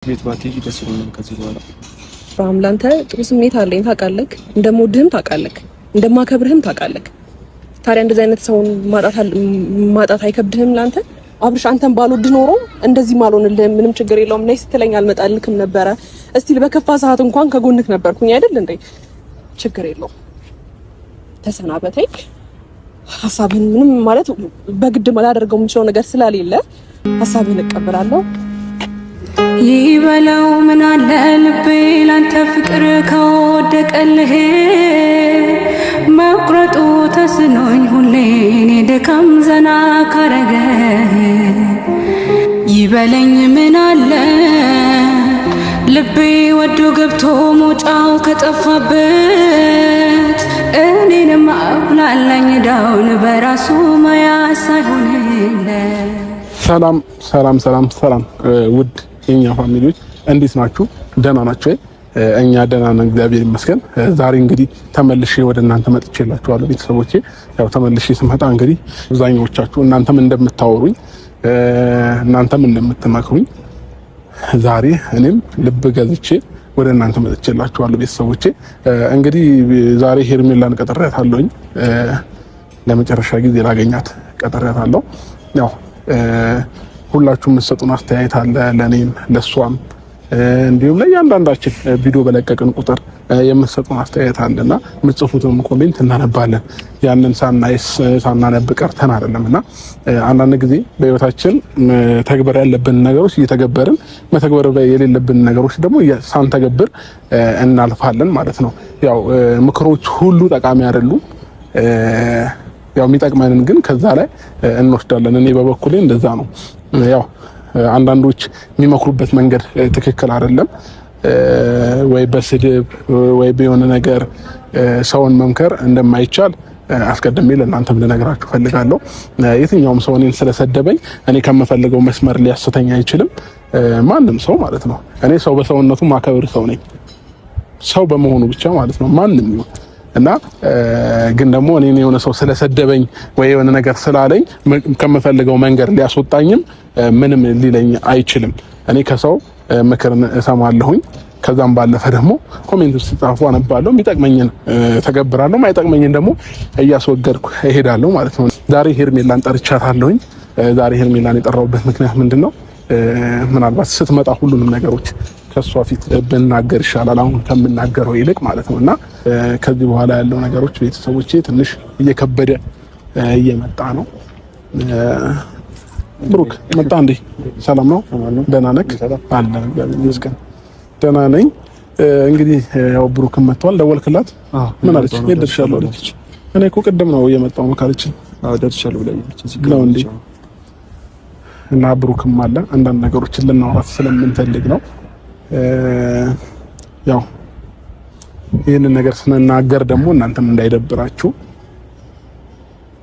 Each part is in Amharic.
ቤት ባትሄጂ ደስ ይለኛል። ከዚህ በኋላ አብርሃም ላንተ ጥሩ ስሜት አለኝ ታውቃለህ፣ እንደምወድህም ታውቃለህ፣ እንደማከብርህም ታውቃለህ። ታዲያ እንደዚህ አይነት ሰውን ማጣት አይከብድህም ላንተ? አብርሽ አንተን ባልወድህ ኖሮ እንደዚህ ማልሆንልህም ምንም ችግር የለውም ነይ ስትለኝ አልመጣልክም ነበረ። እስቲ በከፋ ሰዓት እንኳን ከጎንክ ነበርኩኝ አይደል እንዴ? ችግር የለውም ተሰናበተኝ። ሀሳብህን ምንም ማለት በግድ ላደርገው የምችለው ነገር ስለሌለ ሀሳብህን እቀበላለሁ። ይበለው ምን አለ ልቤ ላንተ ፍቅር ከወደቀልህ መቁረጡ ተስኖኝ ሁሌ እኔ ድካም ዘና ካረገ ይበለኝ ምን አለ ልቤ ወዶ ገብቶ መውጫው ከጠፋበት እኔንም አጉላላኝ ዳውን በራሱ መያዝ ሳይሆንለት። ሰላም ሰላም ሰላም ሰላም ውድ የኛ family ዎች እንዴት ናችሁ? ደህና ናችሁ? እኛ ደህና ነን፣ እግዚአብሔር ይመስገን። ዛሬ እንግዲህ ተመልሼ ወደ እናንተ መጥቼላችኋለሁ ቤተሰቦቼ። ያው ተመልሼ ስመጣ እንግዲህ አብዛኛዎቻችሁ እናንተም እንደምታወሩኝ እናንተም እንደምትመክሩኝ ዛሬ እኔም ልብ ገዝቼ ወደ እናንተ መጥቼላችኋለሁ ቤተሰቦቼ። እንግዲህ ዛሬ ሄርሜላን ቀጥሬያታለሁኝ። ለመጨረሻ ጊዜ ላገኛት ቀጥሬያታለሁ። ያው ሁላችሁም የምትሰጡን አስተያየት አለ ለእኔም ለእሷም እንዲሁም ለእያንዳንዳችን ቪዲዮ በለቀቅን ቁጥር የምትሰጡን አስተያየት አለና የምትጽፉትን comment እናነባለን። ያንን ሳናይስ ሳናነብ ቀርተን አይደለም እና አንዳንድ ጊዜ በህይወታችን መተግበር ያለብን ነገሮች እየተገበርን መተግበር የሌለብን ነገሮች ደግሞ ሳንተገብር እናልፋለን ማለት ነው። ያው ምክሮች ሁሉ ጠቃሚ አይደሉም። ያው የሚጠቅመንን ግን ከዛ ላይ እንወስዳለን። እኔ በበኩሌ እንደዛ ነው። ያው አንዳንዶች የሚመክሩበት መንገድ ትክክል አይደለም። ወይ በስድብ ወይ በሆነ ነገር ሰውን መምከር እንደማይቻል አስቀድሜ ለእናንተም ልነግራችሁ ፈልጋለሁ። የትኛውም ሰው እኔን ስለሰደበኝ እኔ ከምፈልገው መስመር ሊያስተኝ አይችልም። ማንም ሰው ማለት ነው። እኔ ሰው በሰውነቱ ማከብር ሰው ነኝ። ሰው በመሆኑ ብቻ ማለት ነው። ማንም ይሁን እና ግን ደግሞ እኔን የሆነ ሰው ስለሰደበኝ ወይ የሆነ ነገር ስላለኝ ከምፈልገው መንገድ ሊያስወጣኝም ምንም ሊለኝ አይችልም። እኔ ከሰው ምክርን እሰማለሁኝ። ከዛም ባለፈ ደግሞ comment ሲጻፉ አነባለሁ። የሚጠቅመኝን ተገብራለሁ፣ ማይጠቅመኝን ደግሞ እያስወገድኩ እሄዳለሁ ማለት ነው። ዛሬ ሄርሜላን ጠርቻታለሁኝ። ዛሬ ሄርሜላን የጠራሁበት ምክንያት ምንድን ነው? ምናልባት ስትመጣ ሁሉንም ነገሮች ከእሷ ፊት ብናገር ይሻላል አሁን ከምናገረው ይልቅ ማለት ነው። እና ከዚህ በኋላ ያለው ነገሮች ቤተሰቦቼ ትንሽ እየከበደ እየመጣ ነው። ብሩክ መጣ እንዴ? ሰላም ነው? ደህና ነህ? አለ እግዚአብሔር ይመስገን ደህና ነኝ። እንግዲህ ያው ብሩክም መጥቷል። ደወልክላት? ምን አለች? የት ደርሻለሁ አለች። እኔ እኮ ቅድም ነው እየመጣሁ ነው ካለችኝ። አዎ ደርሻለሁ ብላኛለች። ነው እንዴ? እና ብሩክም አለ አንዳንድ ነገሮችን ልናወራት ስለምንፈልግ ነው። ያው ይህንን ነገር ስንናገር ደግሞ እናንተም እንዳይደብራችሁ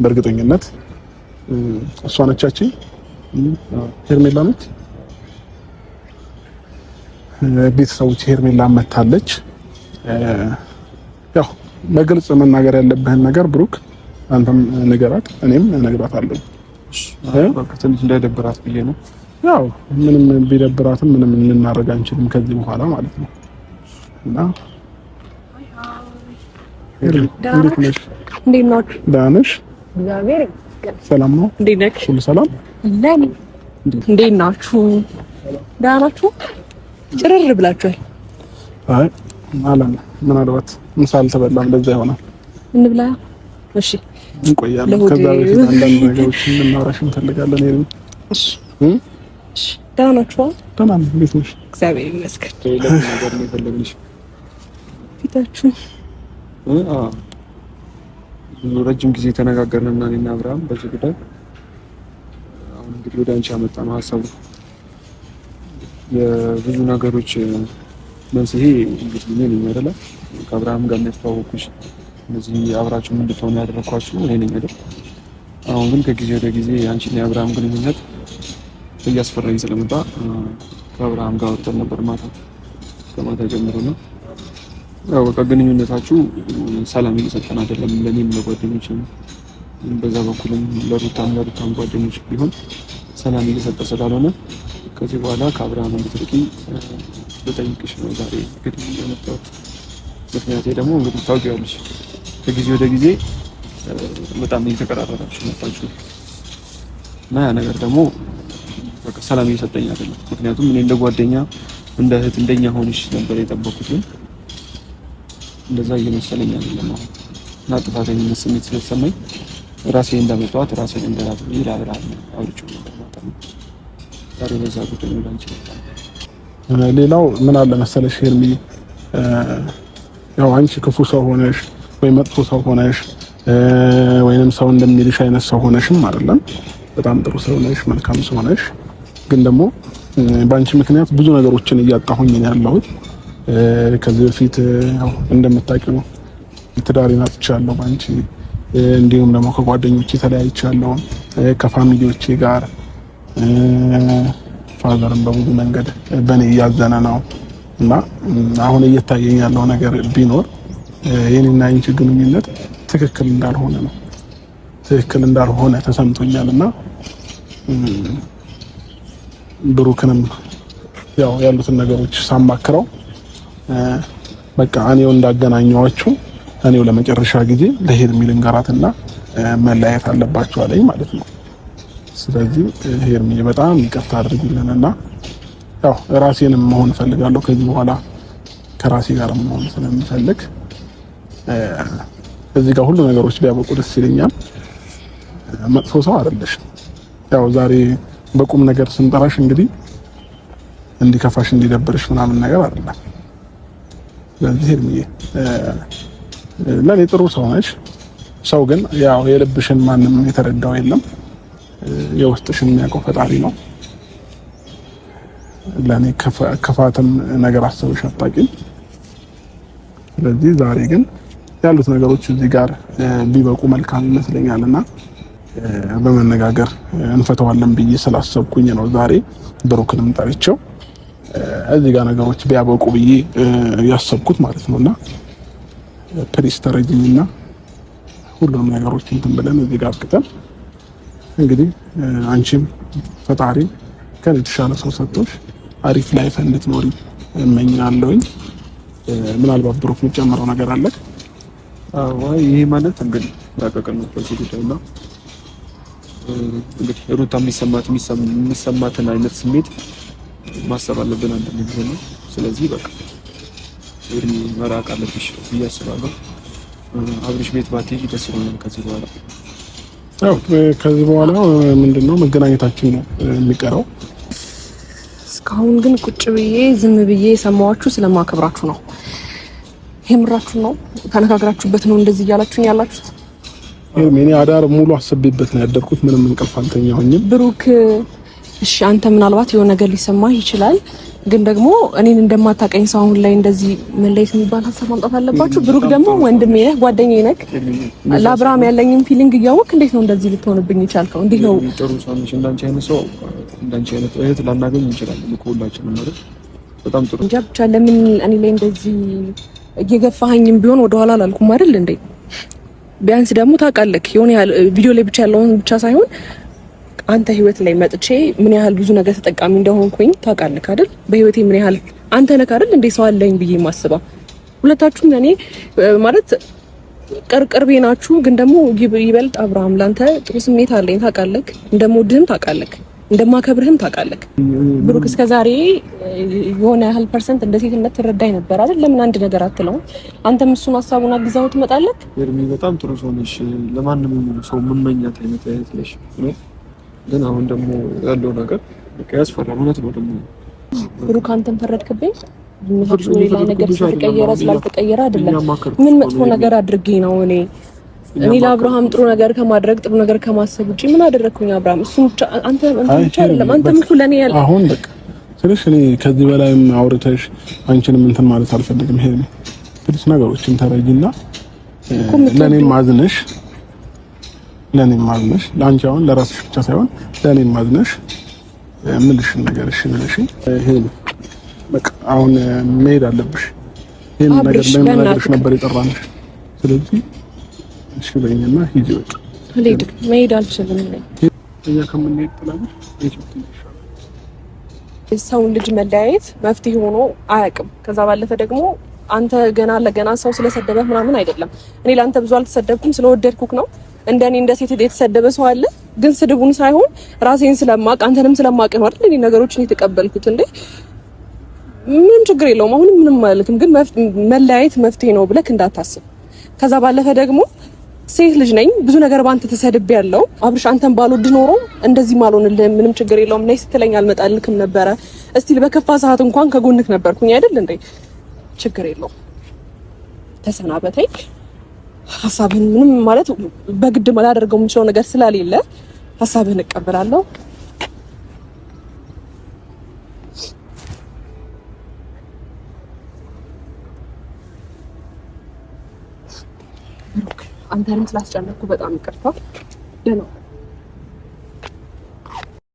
በእርግጠኝነት እሷ ነቻችን ሄርሜላ ነች። ቤተሰቦች ሄርሜላ መታለች። ያው በግልጽ መናገር ያለብህን ነገር ብሩክ አንተም ንገራት፣ እኔም እነግራታለሁ። ትንሽ እንዳይደብራት ብዬ ነው። ያው ምንም ቢደብራትም ምንም ልናደርግ አንችልም ከዚህ በኋላ ማለት ነው። እና እንዴት ነሽ? እንዴት ናችሁ? ደህና ነሽ? እግዚአብሔር ይመስገን። ሰላም ነው? እንዴት ነህ? ሁሉ ሰላም? እንዴት ናችሁ? ደህና ናችሁ? ጭርር ብላችኋል። አይ አላም ምናልባት ምሳ አልተበላም ለዛ ይሆናል። እንብላ። እሺ እንቆያለን። ከዛ በፊት አንዳንድ ነገሮች እንድናወራሽ እንፈልጋለን። እሺ እሺ። ደህና ናችሁ? ደህና ነኝ። እንዴት ነሽ? እግዚአብሔር ይመስገን። ነገር ነው የፈለግንሽ። ፊታችሁ ብዙ ረጅም ጊዜ ተነጋገርን እና እኔና አብርሃም በዚህ ጉዳይ። አሁን እንግዲህ ወደ አንቺ ያመጣነው ሀሳቡ የብዙ ነገሮች መንስኤ እንግዲህ እኔ ነኝ አይደለ? ከአብርሃም ጋር የሚያስተዋወቅኩሽ እነዚህ አብራችሁ እንድትሆኑ ያደረኳችሁ እኔ ነኝ አይደል? አሁን ግን ከጊዜ ወደ ጊዜ የአንቺና የአብርሃም ግንኙነት እያስፈራኝ ስለመጣ ከአብርሃም ጋር ወጥተን ነበር ማታ ከማታ ጀምሮ ነው። ያው በቃ ግንኙነታችሁ ሰላም እየሰጠን አይደለም፣ ለእኔም ለጓደኞችም በዛ በኩልም ለሩታም ጓደኞች ቢሆን ሰላም እየሰጠ ስላልሆነ ከዚህ በኋላ ከአብርሃም እንድትርቂ ልጠይቅሽ ነው ዛሬ እንግዲህ የመጣሁት። ምክንያቴ ደግሞ እንግዲህ ታውቂዋለሽ፣ ከጊዜ ወደ ጊዜ በጣም እየተቀራረባችሁ መጣችሁ እና ያ ነገር ደግሞ በቃ ሰላም እየሰጠኝ አይደለም። ምክንያቱም እኔ እንደ ጓደኛ እንደ እህት እንደኛ ሆንሽ ነበር የጠበኩት፣ ግን እንደዛ እየመሰለኝ አይደለም አሁን እና ጥፋተኝነት ስሜት ስለተሰማኝ ራሴ እንዳመጣኋት ራሴን እንደራት ብዬ ለአብርሃም አውርቼው ነበር ማለት ነው። ዛሬ በዛ ጉዳይ ነው ላንቺ። ሌላው ምን አለ መሰለሽ ሄርሚ፣ ያው አንቺ ክፉ ሰው ሆነሽ ወይ መጥፎ ሰው ሆነሽ ወይንም ሰው እንደሚልሽ አይነት ሰው ሆነሽም አይደለም። በጣም ጥሩ ሰው ነሽ፣ መልካም ሰው ነሽ። ግን ደግሞ በአንቺ ምክንያት ብዙ ነገሮችን እያጣሁኝ ነው ያለሁት። ከዚህ በፊት ያው እንደምታውቂው ትዳሬን አጥቻለሁ በአንቺ፣ እንዲሁም ደግሞ ከጓደኞቼ ተለያይቻለሁ፣ ከ family ዎቼ ጋር father ም በብዙ መንገድ በእኔ እያዘነ ነው እና አሁን እየታየኝ ያለው ነገር ቢኖር የኔና የአንቺ ግንኙነት ትክክል እንዳልሆነ ነው። ትክክል እንዳልሆነ ተሰምቶኛል እና ብሩክንም ያው ያሉትን ነገሮች ሳማክረው በቃ እኔው እንዳገናኘኋችሁ እኔው ለመጨረሻ ጊዜ ለሄርሚ ልንገራትና መለያየት አለባችሁ አለኝ ማለት ነው። ስለዚህ ሄርሚ በጣም ይቅርታ አድርጊልንና ያው ራሴንም መሆን እፈልጋለሁ ከዚህ በኋላ ከራሴ ጋር መሆን ስለምፈልግ እዚህ ጋር ሁሉ ነገሮች ቢያበቁ ደስ ይለኛል። መጥፎ ሰው አይደለሽም። ያው ዛሬ በቁም ነገር ስንጠራሽ እንግዲህ እንዲከፋሽ እንዲደብርሽ ምናምን ነገር አይደለም። ስለዚህ ሄርሚዬ ለእኔ ጥሩ ሰው ነሽ። ሰው ግን ያው የልብሽን ማንም የተረዳው የለም። የውስጥሽን የሚያውቀው ፈጣሪ ነው። ለእኔ ክፋትም ነገር አስበሽ አታውቂም። ስለዚህ ዛሬ ግን ያሉት ነገሮች እዚህ ጋር ቢበቁ መልካም ይመስለኛል እና በመነጋገር እንፈተዋለን ብዬ ስላሰብኩኝ ነው ዛሬ ብሩክንም ጠርቼው እዚህ ጋር ነገሮች ቢያበቁ ብዬ ያሰብኩት ማለት ነውና please ተረጂኝና ሁሉንም ነገሮች እንትን ብለን እዚህ ጋር አብቅተን እንግዲህ አንቺም ፈጣሪ ከኔ የተሻለ ሰው ሰጥቶሽ አሪፍ life እንድትኖሪ እመኛለሁኝ። ምናልባት ብሩክ የሚጨምረው ነገር አለ? አዎ ይሄ ማለት እንግዲህ ያቀቀን ነው በዚህ ጉዳይ እና እንግዲህ ሩታ የሚሰማትን አይነት ስሜት ማሰብ አለብን አንዳንድ ጊዜ ነው። ስለዚህ በቃ ኤርሚ መራቅ አለብሽ ብዬ አስባለሁ። አብርሽ ቤት ባትሄጂ ደስ ይለኛል ከዚህ በኋላ። ያው ከዚህ በኋላ ምንድነው መገናኘታችን ነው የሚቀረው። እስካሁን ግን ቁጭ ብዬ ዝም ብዬ የሰማኋችሁ ስለማከብራችሁ ነው። የምራችሁ ነው? ተነጋግራችሁበት ነው እንደዚህ እያላችሁኝ ያላችሁት? እኔ አዳር ሙሉ አስቤበት ነው ያደርኩት። ምንም እንቅልፍ አልተኛሁኝም። ብሩክ፣ እሺ አንተ ምናልባት የሆነ ነገር ሊሰማህ ይችላል፣ ግን ደግሞ እኔን እንደማታውቀኝ ሰው አሁን ላይ እንደዚህ መለየት የሚባል ሀሳብ ማምጣት አለባችሁ? ብሩክ ደግሞ ወንድሜ ነህ፣ ጓደኛዬ ነህ። ለአብርሃም ያለኝን feeling እያወቅህ እንዴት ነው እንደዚህ ልትሆንብኝ የቻልከው? እንዴት ነው ጥሩ ሰው ነሽ። እንዳንቺ አይነት ሰው እንዳንቺ አይነት እህት ላናገኝ እንችላለን እኮ ሁላችንም አይደል? በጣም ጥሩ እንጃ ብቻ ለምን እኔ ላይ እንደዚህ እየገፋኸኝም ቢሆን ወደኋላ አላልኩም አይደል እንዴ? ቢያንስ ደግሞ ታውቃለህ የሆነ ያህል ቪዲዮ ላይ ብቻ ያለውን ብቻ ሳይሆን አንተ ህይወት ላይ መጥቼ ምን ያህል ብዙ ነገር ተጠቃሚ እንደሆንኩኝ ታውቃለህ አይደል? በህይወቴ ምን ያህል አንተ ነህ አይደል እንዴ ሰው አለኝ ብዬ ማስበው። ሁለታችሁም ለኔ ማለት ቅርቅርቤ ናችሁ፣ ግን ደግሞ ይበልጥ አብርሃም ላንተ ጥሩ ስሜት አለኝ ታውቃለህ፣ እንደምወድህም ታውቃለህ፣ እንደማከብርህም ታውቃለህ። ብሩክ እስከ ዛሬ የሆነ ያህል percent እንደ ሴትነት ትረዳኝ ነበር አይደል? ለምን አንድ ነገር አትለውም? አንተም እሱን ሀሳቡን አግዛው ትመጣለህ። ኤርሚ በጣም ጥሩ ሰው ነሽ። ለማንም ሰው የምመኛት አይነት እህት ነሽ። ግን አሁን ደግሞ ያለው ነገር በቃ ያስፈራል። እውነት ነው ደግሞ ብሩክ፣ አንተም ፈረድክብኝ። ሌላ ነገር ስለተቀየረ ስላልተቀየረ አይደለም። ምን መጥፎ ነገር አድርጌ ነው እኔ እኔ ለአብርሃም ጥሩ ነገር ከማድረግ ጥሩ ነገር ከማሰብ ውጪ ምን አደረግኩኝ? አብርሃም እሱ ብቻ አንተ ብቻ አይደለም አንተም እኮ ለኔ ያለ አሁን በቃ ስልሽ እኔ ከዚህ በላይም አውርተሽ አንቺንም እንትን ማለት አልፈልግም። ይሄ please ነገሮችን ተረጂና ለኔም አዝነሽ ለኔም አዝነሽ ለአንቺ አሁን ለራስሽ ብቻ ሳይሆን ለኔም አዝነሽ የምልሽን ነገር እሺ ብለሽኝ ይሄ በቃ አሁን መሄድ አለብሽ። ይሄን ነገር ለምን ነበር የጠራንሽ። ስለዚህ እሺ በይኝና ሂጂ። በቃ አልሄድም፣ መሄድ አልችልም። እኛ ከምንሄድ ጥላለሽ። ሰውን ልጅ መለያየት መፍትሄ ሆኖ አያውቅም። ከዛ ባለፈ ደግሞ አንተ ገና ለገና ሰው ስለሰደበህ ምናምን አይደለም። እኔ ለአንተ ብዙ አልተሰደብኩም፣ ስለወደድኩክ ነው። እንደኔ እንደ ሴት የተሰደበ ሰው አለ? ግን ስድቡን ሳይሆን ራሴን ስለማቅ አንተንም ስለማቅ ነው አይደል እኔ ነገሮችን የተቀበልኩት። እንዴ ምንም ችግር የለውም። አሁንም ምንም አልልክም፣ ግን መለያየት መፍትሄ ነው ብለክ እንዳታስብ። ከዛ ባለፈ ደግሞ ሴት ልጅ ነኝ፣ ብዙ ነገር ባንተ ተሰድቤ ያለው አብርሽ፣ አንተን ባልወድ ኖሮ እንደዚህ ማልሆንልህም፣ ምንም ችግር የለውም። ነይ ስትለኝ አልመጣልክም ነበረ። እስቲ በከፋ ሰዓት እንኳን ከጎንክ ነበርኩኝ አይደል እንዴ? ችግር የለውም። ተሰናበተኝ። ሀሳብህን ምንም ማለት በግድ ላደርገው የምችለው ነገር ስለሌለ ሀሳብህን እቀበላለሁ። ብሩክ አንተንም ስላስጨነቅኩ በጣም ይቅርታ። ደህና